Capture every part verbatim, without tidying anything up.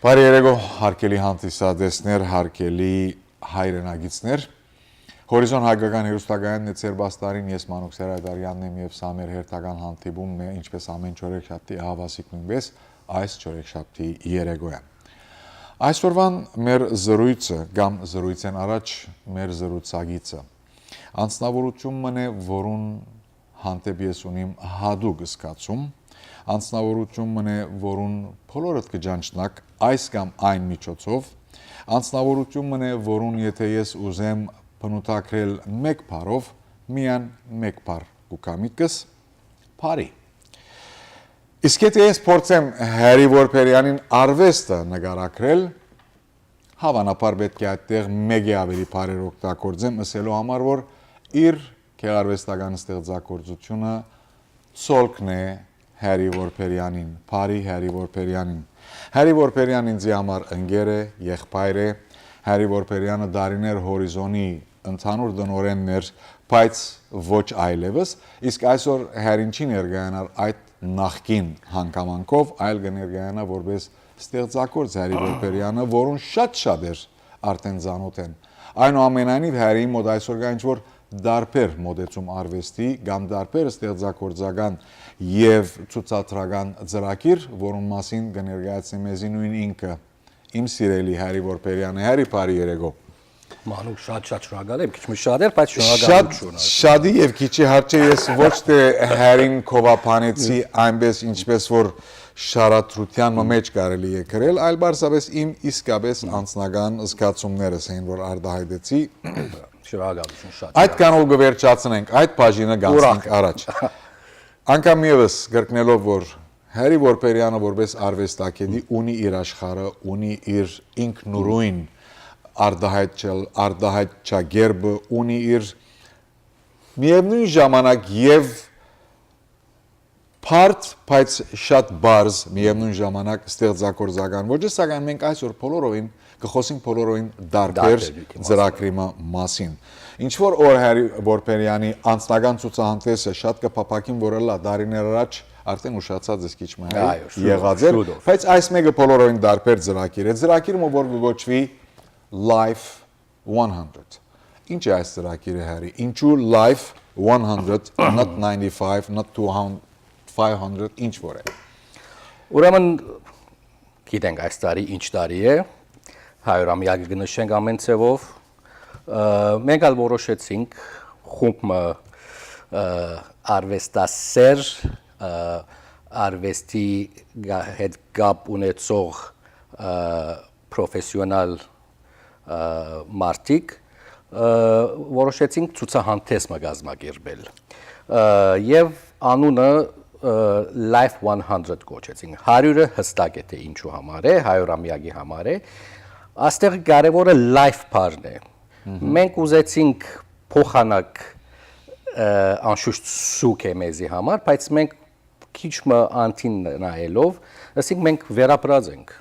Բարի երեկո, հարգելի հանդիսատեսներ, հարգելի հայրենակիցներ։ Հորիզոն հայկական հեռուստակայանն է, ձեր պաստառին ես Մանուկ Սերայդարյանն եմ, եւ սա մեր հերթական հանդիպումն է, ինչպես ամեն չորեքշաբթի, ահավասիկ նոյնպես այս չորեքշաբթի երեկոյան։ Այսօրվան մեր զրույցը կամ զրույցէն առաջ մեր զրուցակիցը անձնաւորութիւն մըն է, որուն հանդէպ ես ունիմ յատուկ զգացում, անձնաւորութիւն մըն է, որուն բոլորդ կը ճանչնաք այս կամ այն միջոցով, անձնաւորութիւն մըն է, որուն եթե ես ուզեմ բնութագրել մէկ բառով, միայն մէկ բառ կու գայ միտքս, բարի։ Իսկ եթե ես փորձեմ Հերի Որբերեանին արուեստը նկարագրել, հաւանաբար պէտք է այդտեղ մէկէ աւելի բառեր օգտագործեմ, ըսելու համար, որ իր գեղարուեստական ստեղծագործութիւնը ցոլքն է Հերի Որբերեանին, բարի Հերի Որբերեանին։ Հերի Որբերեան ինձի համար ընկեր է, եղբայր է։ Հերի Որբերեանը տարիներ Հորիզոնի ընդհանուր տնօրէնն էր, բայց ոչ այլեւս։ Իսկ այսօր Հերին չի ներկայանար այդ նախկին հանգամանքով, այլ կը ներկայանայ որպես ստեղծագործ Հերի Որբերեանը, որուն շատ շատեր արդեն ծանօթ են։ Այնուամենայնիւ, Հերիի մօտ այսօր կայ ինչ-որ տարբեր մօտեցում արուեստի կամ տարբեր ստեղծագործական եւ ցուցադրական ծրագիր, որուն մասին կը ներկայացնի մեզի նոյն ինքը, իմ սիրելի Հերի Որբերեանը։ Հերի, բարի երեկո։ Մանուկ, շատ-շատ շնորհակալ եմ, քիչ մը շատ էր, բայց շնորհակալություն։ Շատ, շատի եւ քիչի հարց է, ես ոչ թե Հերին կովաբանեցի այնպես, ինչպես որ շարադրութեան մը մէջ կարելի է գրել, այլ պարզապէս իմ իսկապէս անձնական զգացումներս էին, որ արտահայտեցի։ Շնորհակալություն շատ։ Այդ կանով կը վերջացնենք, այդ բաժինը կանցնենք առաջ։ Անկամ եւս կրկնելով, որ Հերի Որբերեանը որպես արուեստագետի ունի իր աշխարհը, ունի իր ինքնուրույն արտահայտչել-, արտահայտչակերպը, ունի իր միևնույն ժամանակ եւ բարդ, բայց շատ պարզ, միևնույն ժամանակ ստեղծագործական ոճը, սակայն մենք այսօր բոլորովին կը խօսենք բոլորովին տարբեր ծրագրի մասին։ Ինչ որ որ Հերի Որբերեանի անձնական ցուցահանդեսը շատ կը փափաքին, որ ըլլայ տարիներ առաջ, արդեն ուշացած ես քիչ մը, եղած էր, բայց այս մէկը բոլորովին տարբեր ծրագիր է։ Ծրագիր մը, որ կը կոչուի Life one hundred։ Ինչ է այս ծրագիրը, Հերի, ինչու Life one hundred, not ninety-five, not two hundred, five hundred, ինչ որ է։ Ուրեմն, գիտենք այս տարի ինչ տարի է, հարիւրամեակը կը նշենք ամեն ձեւով։ Մենք ալ որոշեցինք խումբ մը արուեստասեր, արուեստի հետ կապ ունեցող պրոֆեսիոնալ մարդիկ, որոշեցինք ցուցահանդես մը կազմակերպել, եւ անունը Life one hundred կոչեցինք։ Հարիւրը յստակ է, թե ինչու համար է, հարիւրամեակի համար է։ Աստեղ կարեւորը life բառն է։ Մենք ուզեցինք փոխանակ, անշուշտ սուգ է մեզի համար, բայց մենք քիչ մը անդին նայելով, ասենք մենք վերապրած ենք,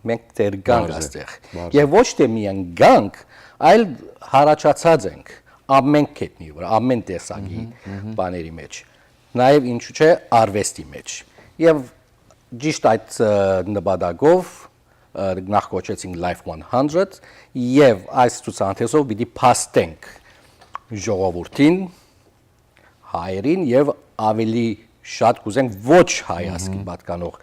մենք դեռ կանք, պարզ է, աստեղ։ Պարզ է։ Եւ ոչ թե միայն կանք, այլ յառաջացած ենք ամեն գետնի վրա, ամեն տեսակի բաների մեջ, նաեւ ինչու՞ չէ արուեստի մեջ։ Եւ ճիշտ այդ նպատակով նախ կոչեցինք Life one hundred, եւ այս ցուցահանդեսով պիտի փաստենք ժողովուրդին, հայերին եւ ավելի շատ կուզենք ոչ հայ ազգին պատկանող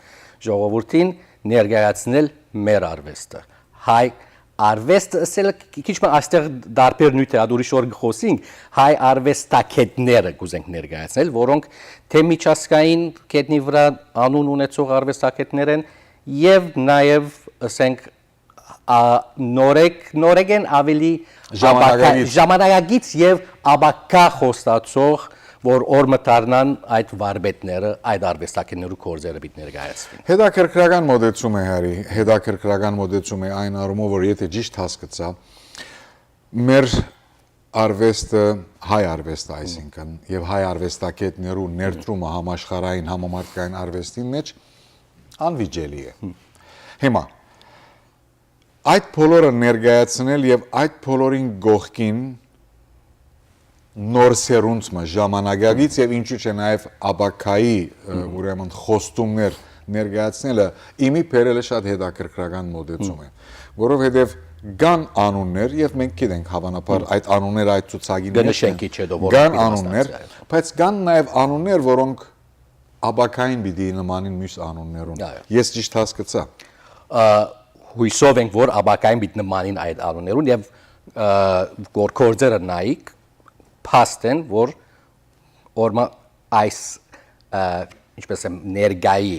ժողովուրդին ներկայացնել մեր արուեստը։ Հայ արուեստը ըսելը քիչ մը այստեղ տարբեր նիւթ է, ուրիշ օր կխօսենք, հայ արուեստագետները կուզենք ներկայացնել, որոնք թե միջազգային գետնի վրա անուն ունեցող արուեստագետներ են, եւ նաեւ, ասենք, նորեկ-, նորեկ են ավելի ժամանակակից, ժամանակակից եւ ապագայ խոստացող, որ օր մը դառնան այդ վարպետները, այդ արվեստագետներու գործերը պիտի ներկայացվին։ Հետաքրքրական մոտեցում է, Հերի, հետաքրքրական մոտեցում է այն առումով, որ եթե ճիշտ հասկացայ, մեր արվեստը, հայ արվեստը, այսինքն, եւ հայ արվեստագետներու ներդրումը համաշխարհային, համամարտկային արվեստին մեջ անվիճելի է։ Հիմա, այդ բոլորը ներկայացնել եւ այդ բոլորին կողքին նոր սերունդ մը, ժամանակակից եւ ինչու՞ չէ նաեւ ապագայի, ուրեմն, խոստումներ Ներկայացնելը իմի բերելը շատ հետաքրքրական մոտեցում է, որովհետև կան անուններ, եւ մենք գիտենք, հավանաբար, այդ անունները այդ ցուցակին մեջ կը են, նշենք քիչ հետո, որ կան անուններ, բայց կան նաեւ անուններ, որոնք ապագային պիտի նմանին մյուս անուններուն։ Այո։ Ես ճիշտ հասկացա։ Ա, հույսով ենք, որ ապագային պիտի նմանին այդ անուններուն, եւ, ա, որ գործերը նայիք, փաստ են, որ օրմա այս, ա, ինչպես եմ, ներկայի,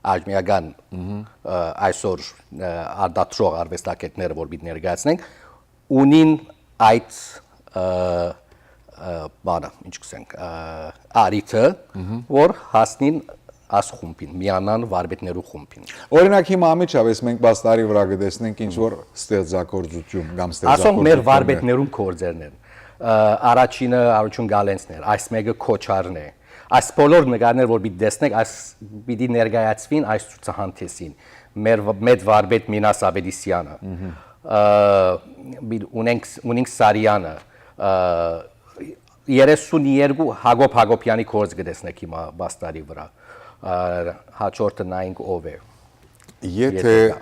աժմիական, ա, այսօր, ա, արտադրող արվեստագետները, որ պիտի ներկայացնենք, ունին այդ, ա, ա, բանը, ինչ կ'ասենք, ա, արիթը, որ հասնին աս խումբին, միանան վարպետներու խումբին։ Օրինակ, հիմա անմիջապէս մենք պաստարի վրայ կը տեսնենք ինչ որ ստեղծագործություն կամ, ասոնք մեր ստեղծագործություններ, վարպետներուն գործերն են։ Ա, առաջինը Արութիւն Գալենցն էր, այս մէկը Քոչարն է։ Այս բոլոր նկարները, որ պիտի տեսնենք, այս պիտի ներկայացուին այս ցուցահանդեսին։ Մեր վ-, մեծ վարպետ Մինաս Ավետիսյանը, ա, պիտի ունենք, ունենք Սարյանը, ա, երեսուն երկու Հակոբ Հակոբեանի գործ կը տեսնեք հիմա պաստարի վրայ։ Ա, հաջորդը նայենք ով է։ Եթե եթե կա։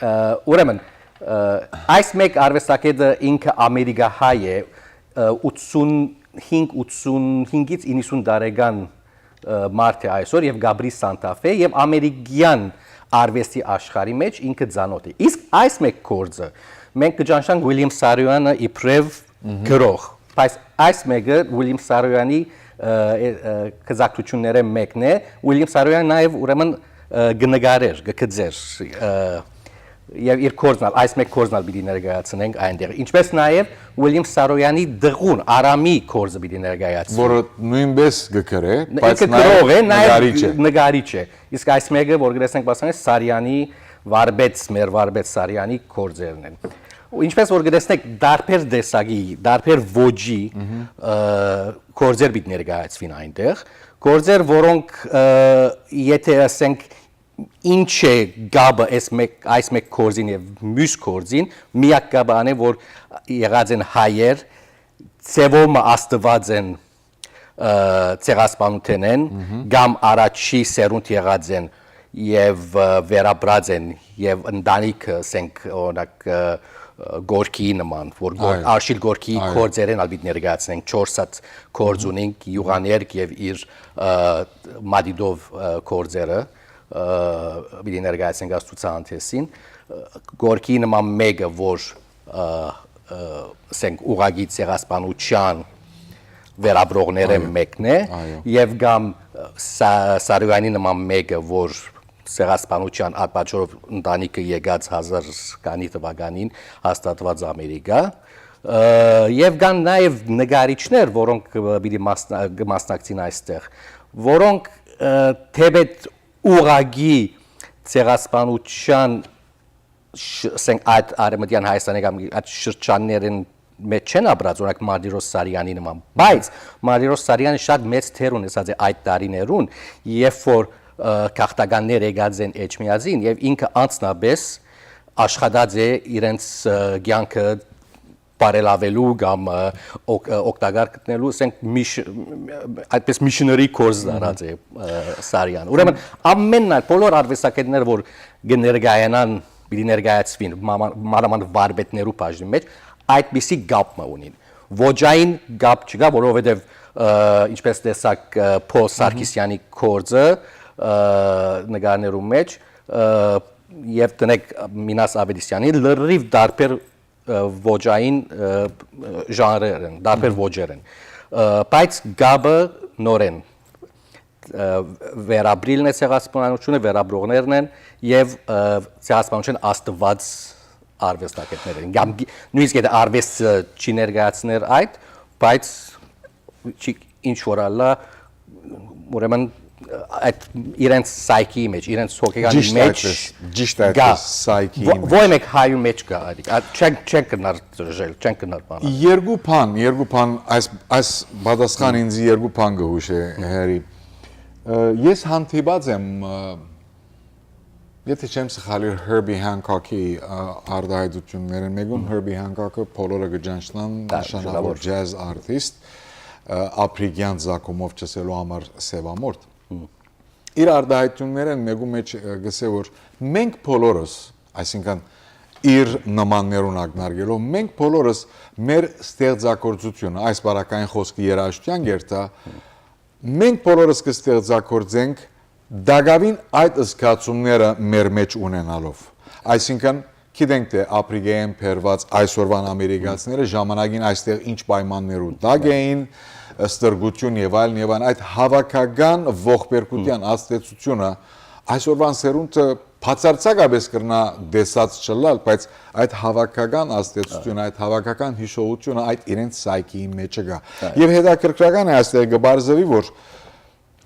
Ա, ուրեմն, ա, այս մէկ արուեստագէտը ինքը ամերիկահայ է, ա, ութսունհինգ, ութսունհինգից իննսուն տարեկան, ա, մարդ է այսօր եւ կ'ապրի Սանտա Ֆե եւ ամերիկեան արուեստի աշխարհի մէջ ինքը ծանօթ է։ Իսկ այս մէկ գործը մենք կը ճանչնանք Ուիլիամ Սարոյանը իբրեւ գրող, բայց այս մէկը Ուիլիամ Սարոյանի, ը, ը, ը, գծագրություններէն մէկն է։ Ուիլիամ Սարոյանը նաեւ, ուրեմն, ը, կը նկարէր, կը գծէր, ը, եւ իր գործն ալ, այս մէկ գործն ալ պիտի ներկայացնենք այնտեղ։ Ինչպէս նաեւ Ուիլիամ Սարոյանի տղուն, Արամի գործը պիտի ներկայացնենք։ Որը նոյնպէս կը գրէ, բայց ինքը գրող է, նաեւ նկարիչ է։ Նկարիչ է։ Իսկ այս մէկը, որ կը տեսնենք, պաստարան, Սարյանի վարպետ, մեր վարպետ Սարյանի գործերն են։ Ու ինչպես որ կտեսնեք, տարբեր տեսակի, տարբեր ոճի, ը, գործեր պիտի ներկայացվին այնտեղ։ Գործեր, որոնք, ը, եթե ասենք, ինչ է կապը այս մէկ, այս մէկ գործին եւ մյուս գործին, միակ կապը անէ, որ եղած են հայեր, ձեւով մը ազդուած են, ը, ցեղասպանութենէն, կամ առաջի սերունդ եղած են եւ, ը, վերապրած են, եւ ընտանիքը, ասենք, օրինակ, ը, ը, Գորկիի նման, որ Գոր-, Այո։ Արշիլ Գորկիի Այո։ Գործերէն ալ պիտի ներկայացնենք, չորս հատ գործ ունենք, Յուղաներկ եւ իր, ը, Մադիդով, ը, գործերը, ը, պիտի ներկայացնենք այս ցուցահանդեսին։ Ը, Գորկիի նման մէկը, որ, ը, ը, ասենք, ուղղակի ցեղասպանութեան վերապրողներէն Այո։ Մէկն է, Այո։ Եւ կամ, ը, Սա-, Սարոյանի նման մէկը, որ ցեղասպանութեան պատճառով ընտանիքը եկած հազար քանի թվականին հաստատուած Ամերիկա, ը, եւ կան նաեւ նկարիչներ, որոնք, ը, պիտի մասնա-, կը մասնակցին այստեղ, որոնք, ը, թէպետ ուղղակի ցեղասպանութեան շ-, ասենք, այդ արևմտյան Հայաստանի կամ այդ շրջաններէն մէջ չեն ապրած, օրինակ, Մարտիրոս Սարյանի նման, բայց Մարտիրոս Սարյանը շատ մեծ դեր ունեցած է այդ տարիներուն, երբ որ, ը, գաղթականներ եկած են Էջմիածին, եւ ինքը անձնապես աշխատած է իրենց, ը, կյանքը բարելավելու կամ, ը, օգ-, ը, օգտակար գտնելու, ասենք, միշ-, այդպես միշիների կորս դարած է, ը, Սարյան։ Ուրեմն, ամենն ալ, բոլոր արվեստագետները, որ կը ներկայանան, պիտի ներկայացվին, մաման-, մանավանդ վարպետներու բաժնի մեջ, այդպիսի կապ մը ունին։ Ոճային կապ չկա, որովհետև, ը, ինչպես տեսակ, ը, Փոլ Սարգսյանի կորձը, ը, նկարներու մեջ, ը, և տնեք Մինաս Ավետիսյանի, լրիվ տարբեր, ը, ոճային, ը, ը, ժանրեր են, տարբեր ոճեր են, ը, բայց կապը նորեն, ը, վերաբրիլն է ցեղասպանությունը, վերաբրողներն են և, ը, ցեղասպանության աստված արվեստագետներ են։ Կամ գի-, նույնիսկ եթե արվեստը չի ներկայացներ այդ, բայց չի, ինչ որ ալա, ուրեմն, այդ իրենց psyche-ի մեջ, իրենց հոգեկանի Ճիշտ մեջ այդպես, ճիշտ կա։ այդպես, psyche-ի Ո-, մեջ։ Ո-, մէկ հայու մեջ կա, արիք, ա, չեն, չեն կնար դրժել, չեն կնար բանալ։ Երկու բան, երկու բան այս, այս պատասխան ինձ երկու բան կը հուշէ, հերի։ Ը, ես հանդիպած եմ, ը, եթե չեմ սխալիր, Herbie Hancock-ի, ը, արտահայտություններէն մեկուն, Herbie Hancock-ը բոլորը կը ճանչնան, Դա նշանավոր ժողովուրդ։ Jazz artist, ը, Ափրիկյան Զակոմով չսելու համար սևամորթ։ իր արտահայտություններէն մէկու մէջ, ը, գսէ, որ մենք բոլորս, այսինքն իր նմաններուն ակնարկելով, մենք բոլորս մեր ստեղծագործությունը, այս բարակային խօսքը երաժշտութեան կերտայ, մենք բոլորս կը ստեղծագործենք տակաւին այդ զգացումները մեր մէջ ունենալով։ Այսինքն, գիտենք թէ Ափրիկայէն բերուած այսօրուան ամերիկացիները ժամանակին այստեղ ինչ պայմաններու տակ էին, ստրկութիւն եւ այլն եւ այլն, այդ հաւաքական ողբերգութեան ազդեցութիւնը այսօրուան սերունդը բացարձակապէս կրնայ տեսած չըլլալ, բայց այդ հաւաքական ազդեցութիւնը, այդ հաւաքական յիշողութիւնը այդ իրենց սայքիին մէջը կայ։ Այո։ Եւ հետաքրքրական է, այստեղ կը պարզուի, որ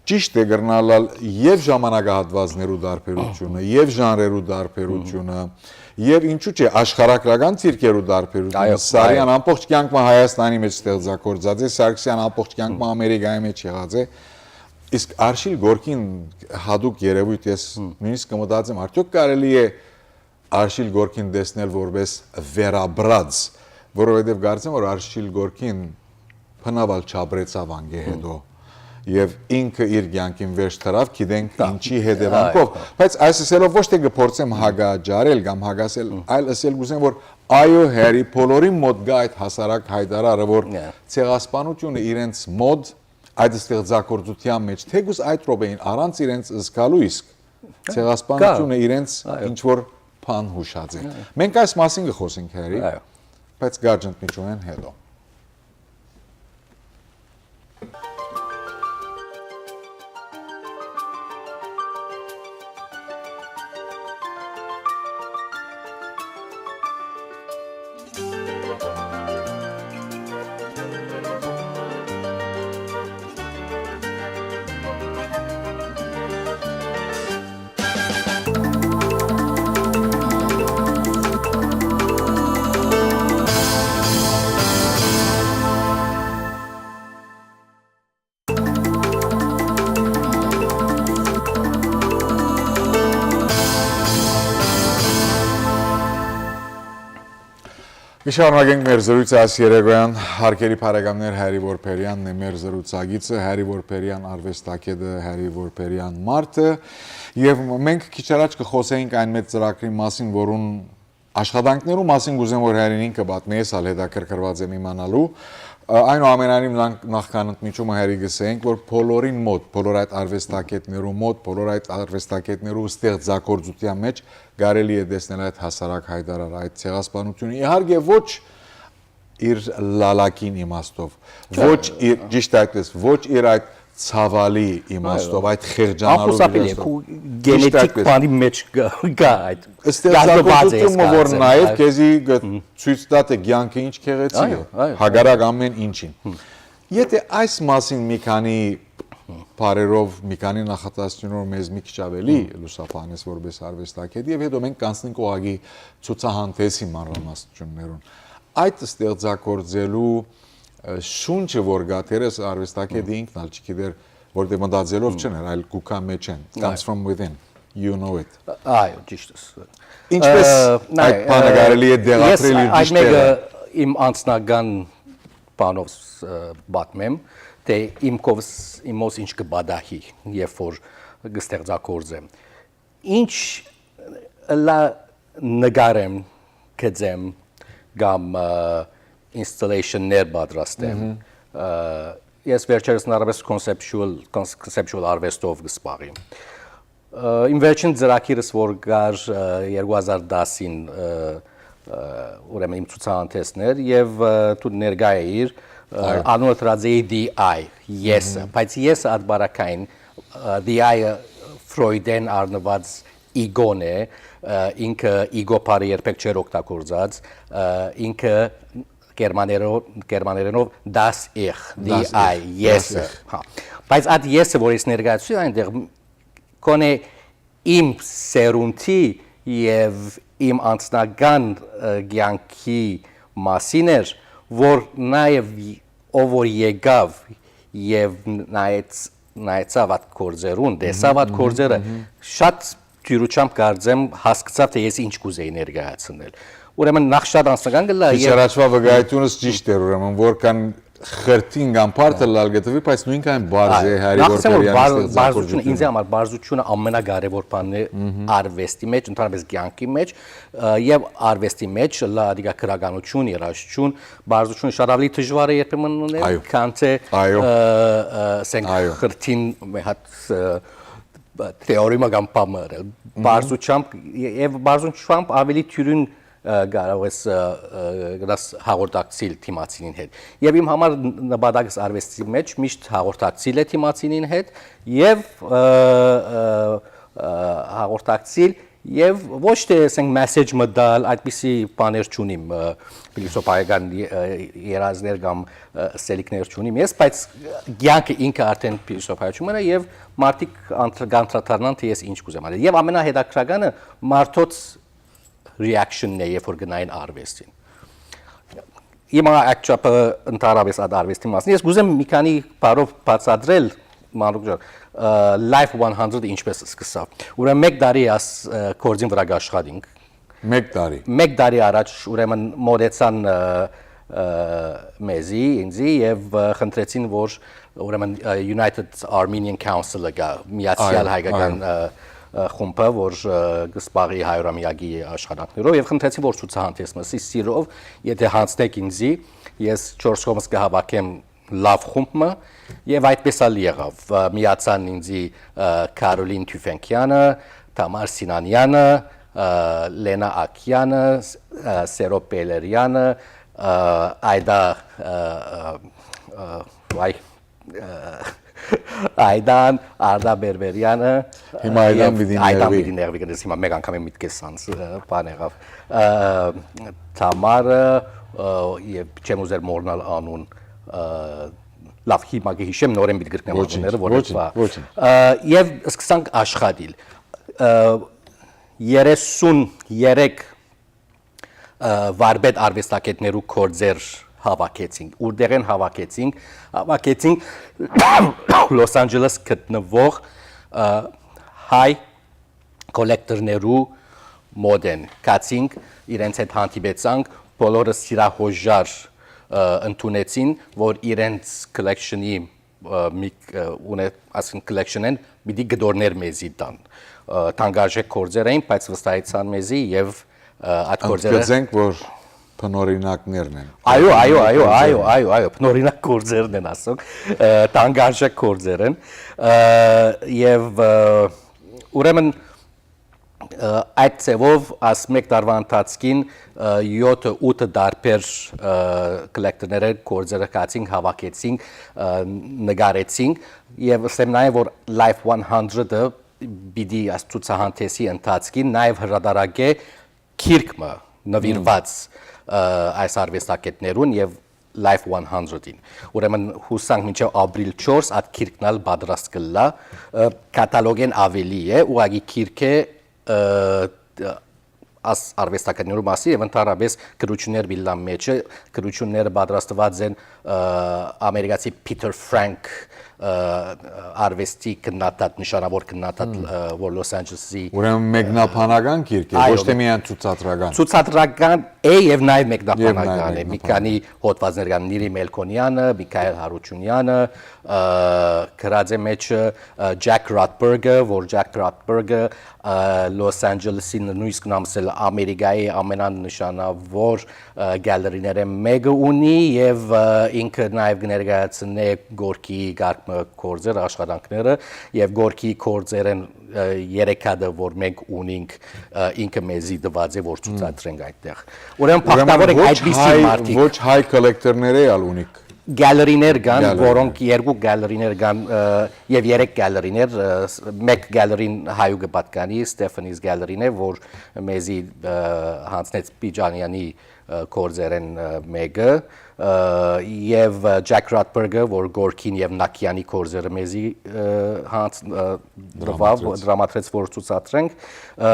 ճիշդ է, կրնայ ըլլալ եւ ժամանակահատուածներու տարբերութիւնը, եւ ժանրերու տարբերութիւնը, եւ ինչու՞ չէ, աշխարհագրական դիրքերու տարբերութիւնը։ Այո, Սարեան այո։ Ամբողջ կեանք մը Հայաստանի մէջ ստեղծագործած է, Սարգսեան ամբողջ կեանք մը Ամերիկայի մէջ եղած է, իսկ Արշիլ Գորքին հատուկ երեւոյթ, ես նույնիսկ կը մտածեմ, արդյոք կարելի է Արշիլ Գորքին տեսնել որպես վերապրած, որովհետեւ կարծեմ, որ Արշիլ Գորքին բնաւալ չապրեցաւ անկէ հետո, եւ ինքը իր կեանքին վերջ դրաւ, գիտենք ինչի հետեւանքով, այո, բայց այս ասելով ոչ թէ կը փորձեմ հակաճարել կամ հակասել, այլ ասել կուզեմ, որ այո, հերի բոլորին մոտ կա այդ հասարակ հայտարարը, որ Նե։ Ցեղասպանությունը իրենց մոտ այդ ստեղծագործութեան մէջ, թէկուզ այդ րոպեին առանց իրենց զգալու, իսկ ցեղասպանությունը իրենց ինչ որ բան յուշած է։ Մենք այս մասին կը խոսենք, հերի, բայց կարճ ընդմիջումէն հետո։ Կը շարունակենք մեր զրույցը այս երեկոյան։ Հարգելի բարեկամներ, Հերի Որբերեանն է մեր զրուցակիցը, Հերի Որբերեան արուեստագետը, Հերի Որբերեան մարդը, եւ մենք քիչ առաջ կը խոսեինք այն մեծ ծրագրի մասին, որուն աշխատանքներու մասին կուզեմ, որ Հերին ինքը պատմէ, ես ալ հետաքրքրուած եմ իմանալու։ Ա, այնուամենայնիվ, նախ-, նախքան ընդմիջումը, Հերի, կ'ըսենք, որ բոլորին մոտ, բոլոր այդ արուեստագետներու մոտ, բոլոր այդ արուեստագետներու ստեղծագործութեան մէջ կարելի է տեսնել այդ հասարակ հայտարարը, այդ ցեղասպանությունը։ Իհարկե ոչ իր լալակին իմաստով, ոչ իր, ճիշտ այդպես, ոչ իր այդ ցաւալի իմաստով, այդ խեղճանալու իմաստով։ Անխուսափելի է, քու գենետիկ բանի մէջ կա այդ, կազմված է։ Ստեղծագործությունը, որ նաև քեզի ցույց տայ թէ կեանքը ինչ գեղեցիկ է, հակառակ ամեն ինչին։ Եթե այս մասին մի քանի բառերով, մի քանի նախադասությունով մեզ մի քիչ ավելի լուսաբանես որպես արվեստագետ, եւ հետո մենք կանցնենք ուղղակի ցուցահանդեսի մանրամասնություններուն։ Այդ ստեղծագործելու, ը, շունչը, որ գա, դերս արվեստագետը ինքն ալ չգիտեր, որտեղ մտածելով չներ, այլ գուքա մեջ են, comes from within, you know it։ Այո, ճիշտ ես։ Ինչպես այդ բանը կարելի է դեղադրել իր ճիշտ տեղը։ Ես այդ մեկը իմ անձնական բանով, ը, պատմեմ, թէ իմ կովս, իմ մոս ինչ կը պատահի, երբ որ կը ստեղծագործեմ։ Ինչ ըլլայ նկարեմ, գծեմ կամ, ը, installation-ներ պատրաստեմ, ը, ես վերջերս հնարավորինս conceptual, cons-, conceptual արվեստով կը զբաղեմ։ Ը, իմ վերջին ծրագիրս, որ կար, ը, երկու հազար տասին, ը, ը, ուրեմն իմ ցուցահանդեսներ, եւ, ը, դու ներկայ էիր, ը, անունը դրած էի D I, եսը, բայց եսը ատբարակային, ը, D I-ը Ֆրոյդեն առնուած ego-ն է, ը, ինքը ego բառը երբեք չէր օգտագործած, ը, ինքը գերմաներով, գերմաներենով das Ich, D I, եսը, հա։ Բայց այդ եսը, որ ես ներկայացուցի այնտեղ, կոնե իմ սերունդի եւ իմ անձնական, ը, կեանքի մասին էր, որ նաեւ ով որ եկավ եւ նայեց, նայեցավ այդ գործերուն, տեսավ այդ գործերը, շատ դյուրությամբ կարծեմ հասկցաւ, թէ ես ինչ կուզեի ներկայացնել։ Ուրեմն նախ շատ անձնական կ'ըլլայ։ Քիչ առաջվա վկայությունս ճիշտ էր, ուրեմն, որքան խրթին կամ բարդ ըլլալ կը թուի, բայց նոյնքան պարզ է Հայրի Նախ ասեմ, որ Գորգերեանի բար- պարզությունը, ստեղծագործությունը։ Ինձ համար պարզությունը ամենակարևոր բանն է արվեստի մեջ, ընդհանրապես կյանքի մեջ, ը, եւ արվեստի մեջ, լա դիգա գրականություն, երաժշտություն, պարզությունը շատ ավելի դժվար է երբեմն ունել, Այո։ քան թե, Այո։ ը, ը, ասենք, Այո։ Խրթին մի հատ, ը, թեորեմա կամ բան մը ըրել։ Պարզությամբ, ե- եւ պարզությամբ ավելի թիւրին, ը, կարող ես, ը, ը, գնաս հաղորդակցիլ դիմացինին հետ։ Եւ իմ համար ն- նպատակս արվեստի մեջ միշտ հաղորդակցիլ է դիմացինին հետ եւ, ը, ը, ը, հաղորդակցիլ եւ ոչ թե, ասենք, մեսեջ մը տալ, այդպիսի բաներ չունիմ, ը, փիլիսոփայական ե- ը, երազներ կամ, ը, սելիքներ չունիմ ես, բայց կյանքը ինքը արդեն փիլիսոփայություն մնա եւ մարդիկ անդր- կանդրադառնան, թե ես ինչ կուզեմ անել։ Եւ ամենահետաքրքրականը մարդոց reaction-ն է, երբ որ գնային արվեստին։ Հիմա, actually, ընդհանրապես այդ արվեստի մասին ես կուզեմ մի քանի բառով բացատրել, Մանուկ ջան, ը, Life one hundred ինչպես սկսաւ։ Ուրեմն, մեկ տարի աս, ը, գործին վրա կաշխատինք։ Մեկ տարի։ Մեկ տարի առաջ, ուրեմն, մօտեցան, ը, ը, մեզի, ինձի, եւ, ը, խնդրեցին, որ, ուրեմն, ը, United Armenian Council-ը գայ, Միացեալ Այո, Հայկական, այո։ ը, ը, խումբը, որ, ը, կը զբաղի հայրամիակի աշխատանքներով, եւ խնդրեցին, որ ցուցահանդես մը, սի սիրով, եթե յանձնեք ինձի, ես չորս կողմս կը հաւաքեմ լաւ խումբ մը, եւ այդպես ալ եղաւ։ Ը, միացան ինձի, ը, Կարոլին Թիւֆենկեանը, Թամար Սինանեանը, ը, Լենա Ակյանը, ս- ը, Սերո Պելերյանը, ը, Այդա, ը, ը, ը, վայ, ը, Այդան, Արդա Բերբերյանը, Հիմա Այդան եւ պիտի Այդան նեղվի։ պիտի նեղվի, գնես հիմա մեկ անգամ եմ միտքս անց, ը, բան եղաւ։ Ը, Թամարը, ը, եւ չեմ ուզեր մոռնալ անուն, ը, լաւ, հիմա կը հիշեմ, նորեն պիտի գրկնեմ Ոչինչ, անունները, որ ոչինչ, այդ բա- ոչինչ։ Ը, եւ սկսանք աշխատիլ։ Ը, երեսուն երեք, ը, վարպետ արվեստագետներու գործեր հաւաքեցինք։ Ուրտեղէն հաւաքեցինք, հաւաքեցինք Լոս Անջելես գտնուող, ը, հայ կոլեկտորներու մօտեն գացինք, իրենց հետ հանդիպեցանք, բոլորը սիրահոժար, ը, ընդունեցին, որ իրենց collection-ի, ը, մի, ը, ունե-, ասեն, collection-ին պիտի կտորներ մեզի տան։ Ը, թանկարժեք գործեր էին, բայց վստահեցան մեզի եւ, ը, այդ գործերը Ընդգծենք, որ բնօրինակներն են։ Այո, այո, այո, Բնօրինակ այո, գործեր։ այո, այո, բնօրինակ գործերն են, ասոնք, ը, թանկարժեք գործեր են, ը, եւ, ը, ուրեմն, ը, այդ ձևով աս մեկ տարվա ընթացքին, ը, յոթը, ութը տարբեր, ը, կոլեկտորները գործերը գացինք, հաւաքեցինք, ը, նկարեցինք, եւ ասեմ նաեւ, որ Life one hundred-ը պիտի աս ցուցահանդեսի ընթացքին նաեւ հրատարակէ գիրք մը նուիրուած, ը, այս արվեստագետներուն եւ Life one hundred-ին։ Ուրեմն, յուսանք մինչեւ ապրիլ չորս այդ գիրքն ալ պատրաստ կ'ըլլայ, ը, կատալոգէն աւելի է, ուղղակի գիրք է, ը, ը, աս արվեստագետներու մասին եւ ընդհանրապես գրություններ պիտի ըլլան մեջը, գրությունները պատրաստուած են, ը, ամերիկացի Peter Frank, ը, արվեստի քննադատ, նշանաւոր քննադատ, ը, որ Լոս Անջելեսի Ուրեմն մեկնաբանական գիրք է, Այո, ոչ թե միայն ցուցադրական։ Ցուցադրական է եւ նաեւ Եւ մեկնաբանական նաեւ է։ Մի մեկնաբանական։ քանի հոդվածներ կան, Նիրի Մելքոնյանը, Միքայել Հարությունյանը, ը, գրած է մեջը, ը, Jack Rothberg-ը, որ Jack Rothberg-ը, ը, Լոս Անջելեսի, նույնիսկ կ'ըսեմ Ամերիկայի ամենանշանաւոր, ը, գալերիներէն մեկը ունի եւ, ը, ինքը նաեւ կ'ներկայացնէ Գորկիի կարգ մը գործեր, աշխատանքները եւ Գորկիի գործերէն, ը, երեք հատը, որ մենք ունինք, ը, ինքը մեզի տուած է, որ ցուցադրենք այդտեղ։ Ուրեմն Ուրեմն բախտավոր ենք ոչ այդպիսի հայ, մարդիկ։ ոչ հայ կոլեկտորները ալ ունիք։ Գալերիներ կան, Գալերիներ։ որոնք երկու գալերիներ կան, ը, եւ երեք գալերիներ, ը, ս- մեկ գալերին հայու կը պատկանի, Stephanie's Gallery-ն է, որ մեզի, ը, յանձնեց Պիջանյանի, ը, գործերէն, ը, մեկը, ը, եւ, ը, Jack Rothberg-ը, որ Գորկին եւ Նակյանի գործերը մեզի, ը, յանձ-, ը, տուաւ, Դրամատրեց։ դրամատրեց, որ ցուցադրենք, ը,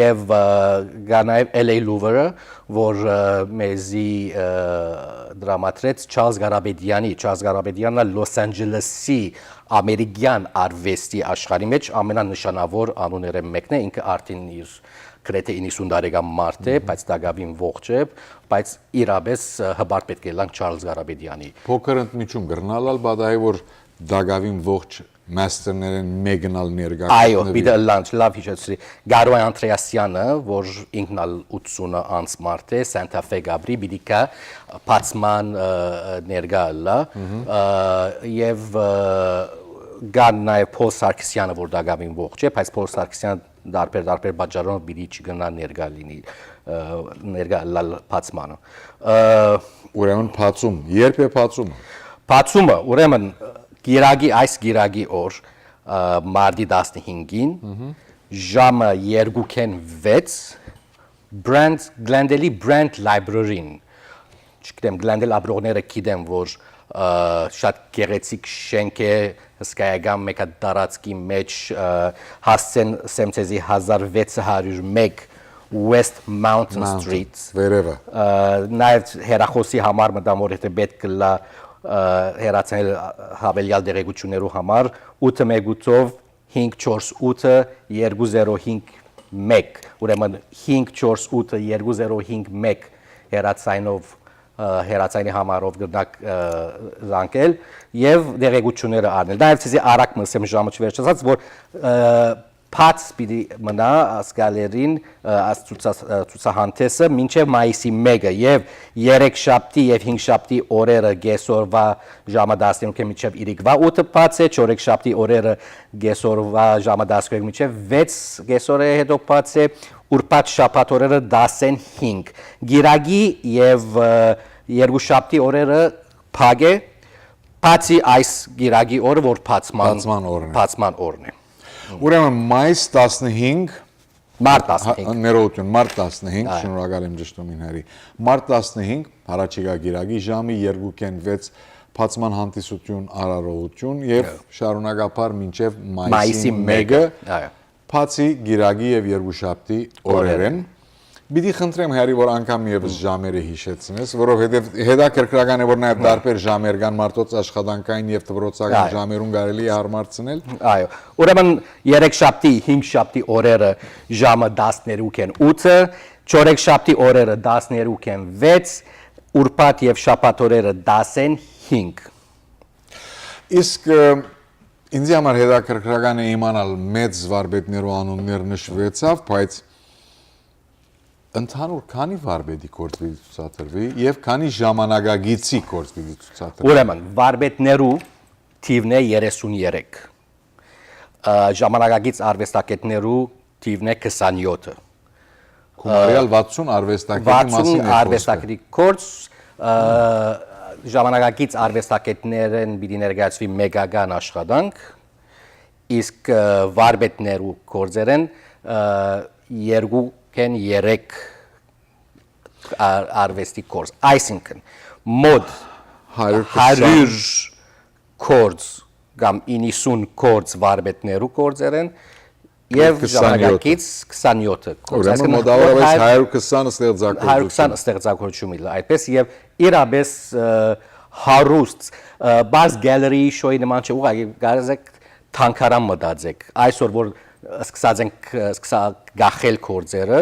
եւ, ը, կա նաեւ L A Louver-ը, որ, ը, մեզի, ը, դրամատրեց Չարլզ Ղարաբեդյանի, Չարլզ Ղարաբեդյանը Լոս Անջելեսի ամերիկյան արվեստի աշխարհի մեջ ամենանշանաւոր անուններէն մեկն է, ինքը արդեն իր գրեթէ իննսուն տարեկան մարդ է, բայց տակաւին ողջ է, բայց իրապէս, ը, հպարտ պէտք է ըլլանք Չարլզ Ղարապետեանի։ Փոքր ընդմիջում կրնալ ալ պատահի, որ տակաւին ողջ մաստերներէն մէկն ալ ներկայ Այո, գտնուի։ Պիտի ըլլան, լաւ յիշեցրի։ Գարոյ Անդրեասյանը, որ ինքն ալ ութսունը անց մարդ է, Սանտա Ֆե կապրի, պիտի գայ բացման, ը, ը, ներկայ ըլլայ, ը, եւ, ը, կան նաեւ Փոլ Սարգսյանը, որ տակաւին ողջ է, բայց Փոլ Սարգսյան տարբեր, տարբեր պատճառով պիտի չգնա ներկայ լինի, ը, ներկայ ըլլալ բացմանը։ Ը, Ուրեմն բացում, երբ է բացումը։ Բացումը, ուրեմն, կիրակի, այս կիրակի օր, ը, մարտի տասնհինգին, ժամը երկուքէն վեց, Brand, Glendale-ի Brand Library-ն, չգիտեմ, Glendale ապրողները գիտեմ, որ, ը, շատ գեղեցիկ շենք է, հսկայական մէկ հատ տարածքի մեջ, ը, հասցեն սեմ ձեզի հազար վեց հարիւր մէկ West Mountain Mountain, Street։ Վերևը։ Ը, նաեւ հեռախօսի համար մտամ, որ եթե պէտք կլա, ը, հեռացնել հավելյալ տեղեկություններու համար, ութը մէկ ութով հինգ չորս ութը երկու զերո հինգ մէկ, ուրեմն հինգ չորս ութը երկու զերո հինգ մէկ հեռացայնով, ը, հեռացայնի համարով կրնաք, ը, զանգել եւ տեղեկությունները առնել։ Նաեւ ցեզի արագ մը ասեմ ժամը չվերջացած, որ, ը, բաց պիտի մնայ ասկալերին, ը, աս ցուցա-, ը, ցուցահանդէսը մինչեւ մայիսի մէկը եւ երեքշաբթի եւ հինգշաբթի օրերը կեսօրվա ժամը տասնհինգ մինչեւ իրիկվա ութը բաց է, չորեքշաբթի օրերը կեսօրվա ժամը տասնհինգ մինչեւ վեց կեսօրը հետո բաց է, ուրբաթ շաբաթ օրերը տասնհինգ։ Կիրակի եւ, ը, երկուշաբթի օրերը փակ է, բացի այս կիրակի օրը, որ բացման, Բացման օրն է։ Բացման օրն է։ Ուրեմն մայիս տասնհինգ, Մարտ հա, տասնհինգ։ Ներողություն, մարտ տասնհինգ, Այո։ Շնորհակալ եմ ճշդումին, Հերի։ Մարտ տասնհինգ, հառաջիկայ կիրակի ժամի երկուքէն վեց բացման հանդիսություն, արարողություն եւ Այո։ շարունակաբար մինչեւ մայիսի Մայիսի մեկը, մեկը, այո։ բացի կիրակի եւ երկուշաբթի Օրերէն։ օրերէն։ Պիտի խնդրեմ, Հերի, որ անգամ եւս ժամերը հիշեցնես, որովհետեւ հետաքրքրական է, որ նաեւ տարբեր ժամեր կան մարդոց աշխատանքային եւ դպրոցական Այո։ ժամերուն կարելի է հարմարցնել։ Այո, ուրեմն երեքշաբթի, հինգշաբթի օրերը ժամը տասներուքէն ութը, չորեքշաբթի օրերը տասներուքէն վեց, ուրբաթ եւ շաբաթ օրերը տասնհինգ։ Իսկ, ը, ինձի համար հետաքրքրական է իմանալ, մեծ վարպետներու անուններ նշուեցաւ, բայց ընդհանուր քանի վարպետի գործ պիտի ցուցադրուի եւ քանի ժամանակագիծի գործ պիտի ցուցադրուի։ Ուրեմն, վարպետներու թիվն է երեսուն երեք, ը, ժամանակագից արվեստագետներու թիվն է քսանյոթը։ Գումարեալ վաթսուն արվեստագետի վաթսուն մասին է խոսքը։ արվեստագետի գործ, ը, ժամանակագից արվեստագետներէն պիտի ներկայացուի մեկական աշխատանք, իսկ, ը, վարպետներու գործերէն, ը, երկուքէն երեք ար-, արվեստի գործ, այսինքն, մոտ հարյուր քսան հարյուր գործ կամ իննսուն գործ վարպետներու գործերէն եւ քսանյոթը ժամանակակից քսանյոթը գործ, Ուրեմն այսինքն մոտավորապես մոտ հարյուր քսան ստեղծագործություն։ հարյուր քսան ստեղծագործություն իլ, այդպես եւ իրապես, ը, հարուստ, ը, բաց գալերիի շոյի նման չէ, ուղղակի կարելի է թանգարան մտածեք, այսօր որ սկսած ենք, ը, սկսա գախել գործերը,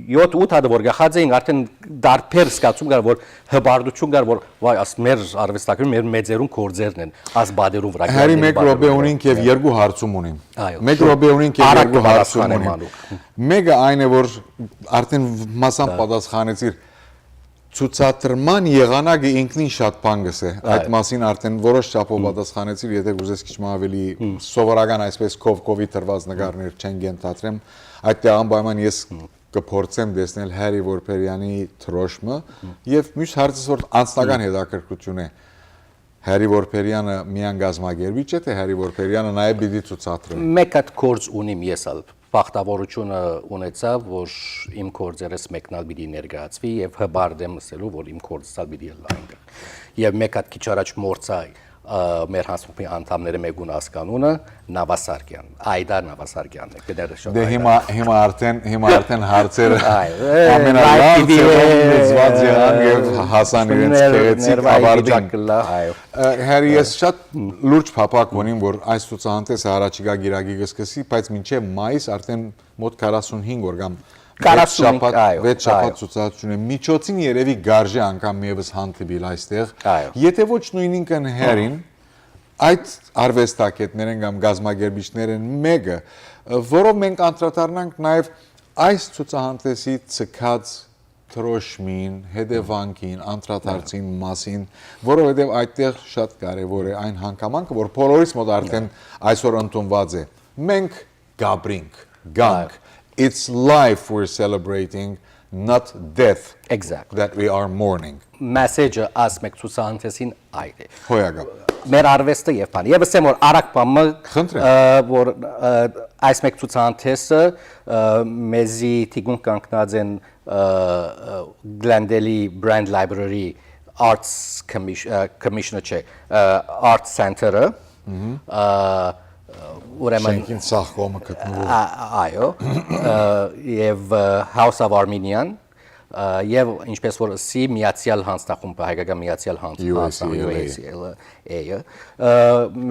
յոթ ութ հատ որ գախած էինք, արդեն դարբեր զգացում կար, որ հպարտություն կար, որ վայ, աս մեր արվեստագետներուն, մեր մեծերուն գործերն են, աս բադերու վրա Հերի, գալին մեկ րոպե բադերու վրա։ ունինք եւ երկու հարցում ունիմ։ Այո, Մեկ շուտ։ րոպե ունինք եւ Արագ երկու հարցում կպատասխանեմ, ունիմ։ Անուք։ Մեկը այն է, որ արդեն մասամբ Դա։ պատասխանեցիր, ցուցադրման եղանակը ինքնին շատ բան կսե։ Այդ Այո։ մասին արդեն որոշ չափով պատասխանեցիր, եթե կուզես քիչ մը ավելի Հմ։ սովորական, այսպես քով-, քովի տրված նկարներ չեն կենթադրեմ, այդտեղ անպայման ես Հմ։ կփորձեմ տեսնել Հերի Որբերյանի դրոշմը, Հմ։ եւ մյուս հարցս, որ անձնական Հմ։ հետաքրքրություն է, Հերի Որբերյանը միայն կազմակերպիչ է, թե Հերի Որբերյանը նաեւ պիտի ցուցադրի։ Մեկ հատ գործ ունիմ ես ալ, բախտավորությունը ունեցա, որ իմ գործերս մեկն ալ պիտի ներկայացուի, եւ հպարտ եմ ասելու, որ իմ գործս ալ պիտի ըլլա այնտեղ։ Եւ մեկ հատ քիչ առաջ մորցայ, ը, մեր հանձնաժողովի անդամները մեկուն ասկանունը, Նավասարկյան, Այդա Նավասարկյանն է, կներես շատ Դե Այդա։ հիմա, հիմա արդեն, հիմա արդեն հարցերը Այ, ը, ամենալավ լայվ T V-ը, ձևով լուծված եղան եւ հասան իրենց ներ-, գեղեցիկ ներվային ավարտին։ վիճակ կլա, այո։ Ը, Հերի, ես շատ լուրջ փափաք ունիմ, որ այս ցուցահանդեսը առաջիկա գիրակի կսկսի, բայց մինչեւ մայիս արդեն մոտ քառասունհինգ օր կամ վեց Քառասունհինգ, շաբաթ, այո, վեց շաբաթ այո։ Ցուցադրութիւնը միջոցին երեւի գարժի անգամ եւս հանդիպիլ այստեղ։ Այո։ Եթե ոչ նույնինքն հերին, այդ արուեստագետներէն կամ գազմագերբիչներէն մէկը, որով մենք անդրադառնանք նաեւ այս ցուցահանդէսի ցկած դրոշմին, հետեւանքին, անդրադարձին մասին, որովհետեւ այդտեղ շատ կարեւոր է այն հանգամանքը, որ բոլորիս մոտ արդեն այսօր ընդունուած է։ Մենք գաբրինք, գանք։ It's life we're celebrating, not death Exactly. that we are mourning. Մեսեջը այս մեկ ցուցահանդեսին այդ է։ Հոյակապ։ Մեր արվեստը եւ բան։ Եվ ասեմ, որ արագ բանը, Խնդրեմ։ ը, որ, ը, այս մեկ ցուցահանդեսը, ը, մեզի թիկունք կանգնած են, ը, ը, Glendale-ի Brand Library Arts Commission, ը, Commission-ը չէ, ը, Art Center-ը, ը, ուրեմն, Շենքին ցախ կողմը գտնվում։ ա, այո, ը, եւ, ը, House of Armenian, ը, եւ ինչպես որ ասի, միացյալ հանձնախումբը, հայկական միացյալ հանձ-, U A C L A. հանձնախումբը, U A C L A-ը, ը,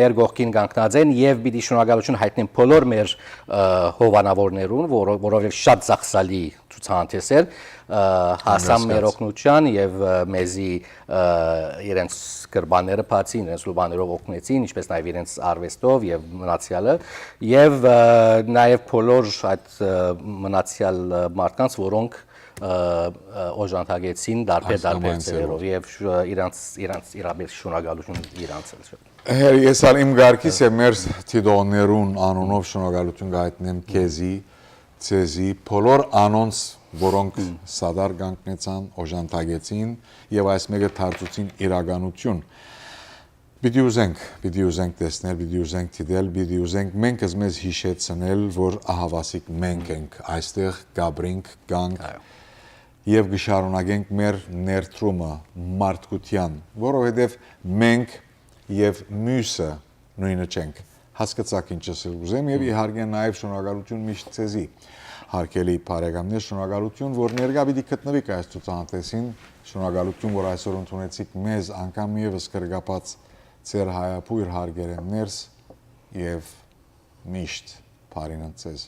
մեր կողքին կանգնած են եւ պիտի շնորհակալություն հայտնեմ բոլոր մեր, ը, հովանավորներուն, որ-, որովհետեւ շատ ծախսալի ցուցահանդես էր, ը, հասան մեր Հանգստած։ օգնության եւ, ը, մեզի, ը, իրենց կրպանները բացին, իրենց լուբաներով օգնեցին, ինչպես նաեւ իրենց արվեստով եւ մնացյալը, եւ, ը, նաեւ բոլոր այդ, ը, մնացյալ, ը, մարդկանց, որոնք, ը, ը, օժանդակեցին դարբեր, Այս կամ դարբեր այն ձևերով եւ շ-, իրանց, իրանց իրապես շնորհակալություն իրանց էլ շատ։ Հեր, ես ալ իմ ղարկիս է մեր դիտողներուն անունով շնորհակալություն կայտնեմ քեզի, ձեզի, բոլոր անոնց, որոնք սադար կանգնեցան, օժանդակեցին եւ այս մեկը դարձուցին իրականություն։ Պիտի ուզենք, պիտի ուզենք տեսնել, պիտի ուզենք դիտել, պիտի ուզենք մենք մեզ հիշեցնել, որ ահավասիկ մենք ենք, այստեղ գաբրինք, գանք Այո։ եւ կշարունակենք մեր ներդրումը մարդկության, որովհետեւ մենք եւ մյուսը նույնը չենք։ Հասկացաք ինչ ասել ուզեմ եւ իհարկե նաեւ շնորհակալություն միշտ ձեզի, հարգելի բարեկամներ, շնորհակալություն, որ ներկայ պիտի գտնվիք այս ցուցահանդեսին, շնորհակալություն, որ այսօր ընդունեցիք մեզ, անգամ եւս կրկապած ձեր հայաբույր հարգերէն ներս եւ միշտ բարին ընդ ձեզ։